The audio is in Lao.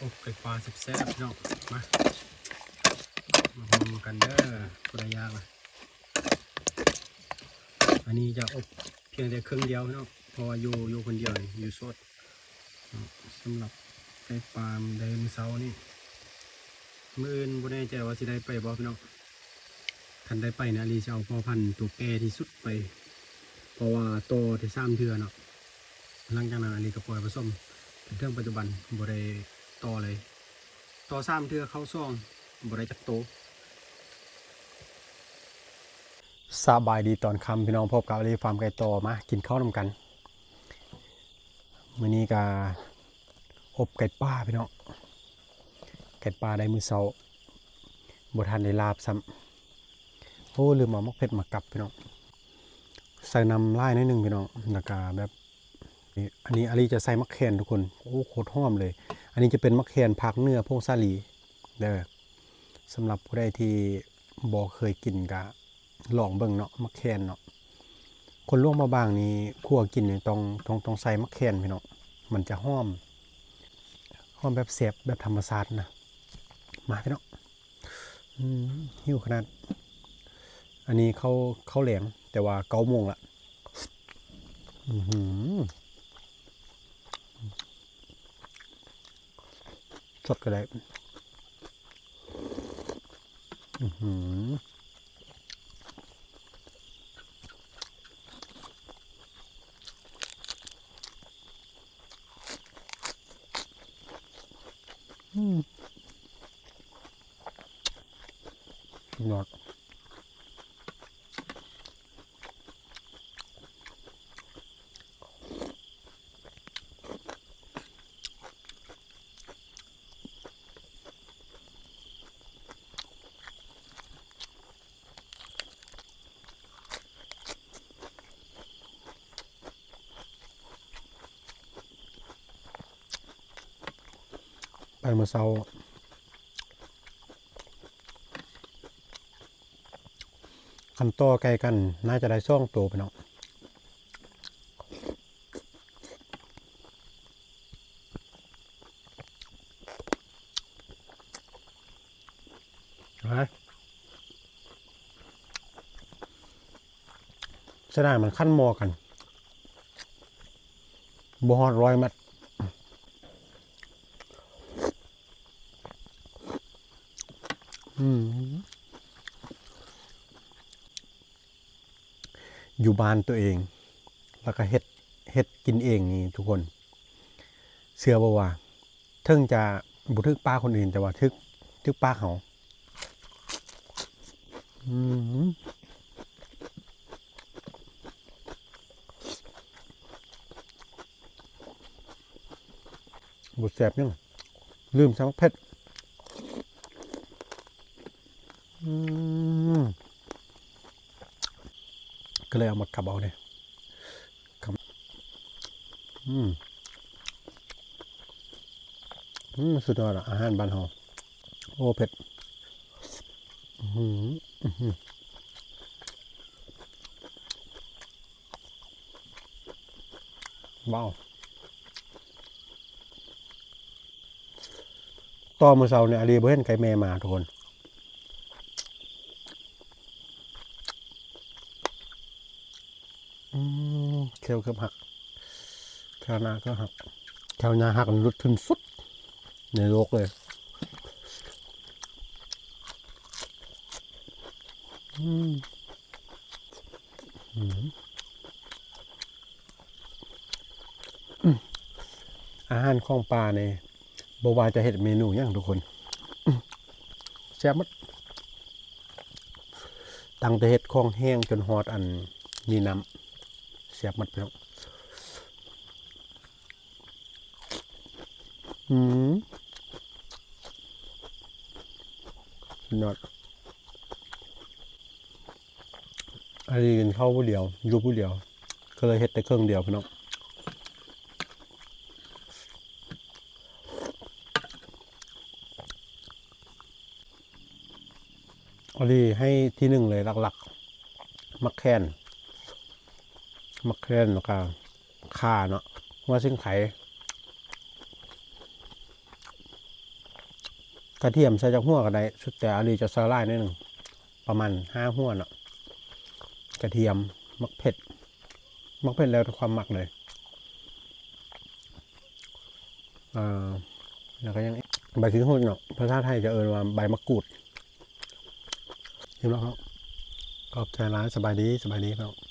ອົບໄກ່ປາແຊບໆ ເນາະ ມາ ມາໂຮມກັນເດີ ຜູ້ໃດຢາກນະ. ອັນນີ້ຈະອົບພຽງແຕ່ເຄິ່ງດຽວເນາະ ເພາະວ່າຢູ່ ຢູ່ຄົນດຽວນີ້ ຢູ່ໂສດເນາະ. ສຳລັບໄກ່ປາໄດ້ມື້ເຊົ້ານີ້ ມື້ອື່ນບໍ່ແນ່ໃຈວ່າຊິໄດ້ໄປບໍ່ພີ່ນ້ອງ. ຄັນໄດ້ໄປນະ ອາລີຊິເອົາພໍ່ພັນໂຕແກ່ທີ່ສຸດໄປ ເພາະວ່າຕໍ່ໄດ້ສາມເທື່ອເນາະ. ຫຼັງຈາກນັ້ນອາລີກໍປ່ອຍປະສົມ ຈົນເຖິງປັດຈຸບັນບໍ່ໄດ້ຕໍ່ເລີຍ. ຕໍ່ສາມເທື່ອເຂົ້າສອງ ບໍ່ໄດ້ຈັກໂຕ. ສະບາຍດີຕອນຄ່ຳພີ່ນ້ອງ, ພົບກັບອາລີຟາມໄກ່ຕໍ່ ມາກິນເຂົ້ານຳກັນ. ມື້ນີ້ກະອົບໄກ່ປ່າພີ່ນ້ອງ, ໄກ່ປ່າໄດ້ມື້ເຊົ້າ ບໍ່ທັນໄດ້ລາບຊ້ຳ. ໂອ້ ລືມເອົາໝາກເຜັດມາກັບພີ່ນ້ອງ, ໃສ່ນ້ຳຫຼາຍໜ້ອຍໜຶ່ງພີ່ນ້ອງ. ແລ້ວກະແບບ ນີ້ ອັນນີ້ອາລີຈະໃສ່ໝາກແຄນທຸກຄົນ. ໂອ້ ໂຄດຫອມເລີຍ. ອັນນີ້ຈະເປັນໝາກແຄນພາກເໜືອຜົ້ງສາລີເດີ. ສຳລັບຜູ້ໃດທີ່ບໍ່ເຄີຍກິນກະລອງເບິ່ງເນາະ ໝາກແຄນເນາະ. ຄົນຫຼວງພະບາງນີ້ຄົວກິນນີ້ຕ້ອງ ຕ້ອງ ຕ້ອງໃສ່ໝາກແຄນພີ່ນ້ອງ, ມັນຈະຫອມ ຫອມແບບແຊບແບບທຳມະຊາດນະ. ມາພີ່ນ້ອງ. ອືມ ຫິວຂະໜາດ. ອັນນີ້ເຂົ້າ ເຂົ້າແລງ ແຕ່ວ່າເກົ້າໂມງລະ. ອືຫື ສົດກໍໄດ້. ອືຫື ອືມ ສຸດຍອດ. ໄປມື້ເຊົ້າ ຄັນຕໍ່ໄກ່ກັນໜ້າຈະໄດ້ສອງໂຕພີ່ນ້ອງ. ເສຍດາຍມັນຂັ້ນໝໍ້ກັນ ບໍ່ຮອດຮ້ອຍແມັດ. ອືມ ຢູ່ບ້ານຕົວເອງ ແລ້ວກໍເຮັດ ເຮັດກິນເອງນີ້ທຸກຄົນ ເຊື່ອບໍ່ວ່າ ເຖິງຈະບໍ່ຖືກປາກຄົນອື່ນ ແຕ່ວ່າຖືກ ຖືກປາກເຮົາ. ອືມ ບໍ່ແຊບຫຍັງ ລືມໃສ່ໝາກເຜັດ. ອືມ ກໍເລີຍເອົາມາກັບເອົາເດ້. ອືມ ອືມ ສຸດຍອດອະ ອາຫານບ້ານເຮົາ. ໂອ້ ເຜັດ. ອືຫື ອືຫື ວ້າວ. ຕໍ່ມື້ເຊົ້ານີ້ອາລີບໍ່ເຫັນໄກ່ແມ່ມາທຸກຄົນ. ອືມ ແຂ້ວເກືອບຫັກ ແຂ້ວໜ້າກໍຫັກ ແຂ້ວໜ້າຫັກ ຫຼຸດຂຶ້ນສຸດໃນໂລກເລີຍ. ອືມ ອືມ ອືມ ອາຫານຂອງປ່ານີ້ ບໍ່ວ່າຈະເຮັດເມນູຫຍັງທຸກຄົນ ແຊບໝົດ. ຕັ້ງແຕ່ເຮັດຂອງແຫ້ງຈົນຮອດອັນມີນ້ຳ ແຊບໝົດພີ່ນ້ອງ. ອືມ ສຸດຍອດ. ອັນນີ້ກິນເຂົ້າຜູ້ດຽວ ຢູ່ຜູ້ດຽວ ກໍເລີຍເຮັດແຕ່ເຄິ່ງດຽວພີ່ນ້ອງ. ອັນນີ້ໃຫ້ທີໜຶ່ງເລີຍ ຫຼັກໆ ໝາກແຄນ ໝາກແຄນ ແລ້ວກະຂ່າເນາະ ຫົວສິງໄຄ. ກະທຽມໃສ່ຈັກຫົວກໍໄດ້ ສຸດແຕ່ອາລີຈະໃສ່ຫຼາຍໜ້ອຍໜຶ່ງ ປະມານຫ້າຫົວເນາະ. ກະທຽມ ໝາກເຜັດ ໝາກເຜັດແລ້ວແຕ່ຄວາມມັກເລີຍ. ເອີ ແລ້ວກໍຍັງ ໃບຂີ້ຫູດເນາະ ພາສາໄທຈະເອີ້ນວ່າໃບໝາກກູດ. ເຫັນບໍ່ເນາະ? ຂອບໃຈຫຼາຍ. ສະບາຍດີ ສະບາຍດີເນາະ.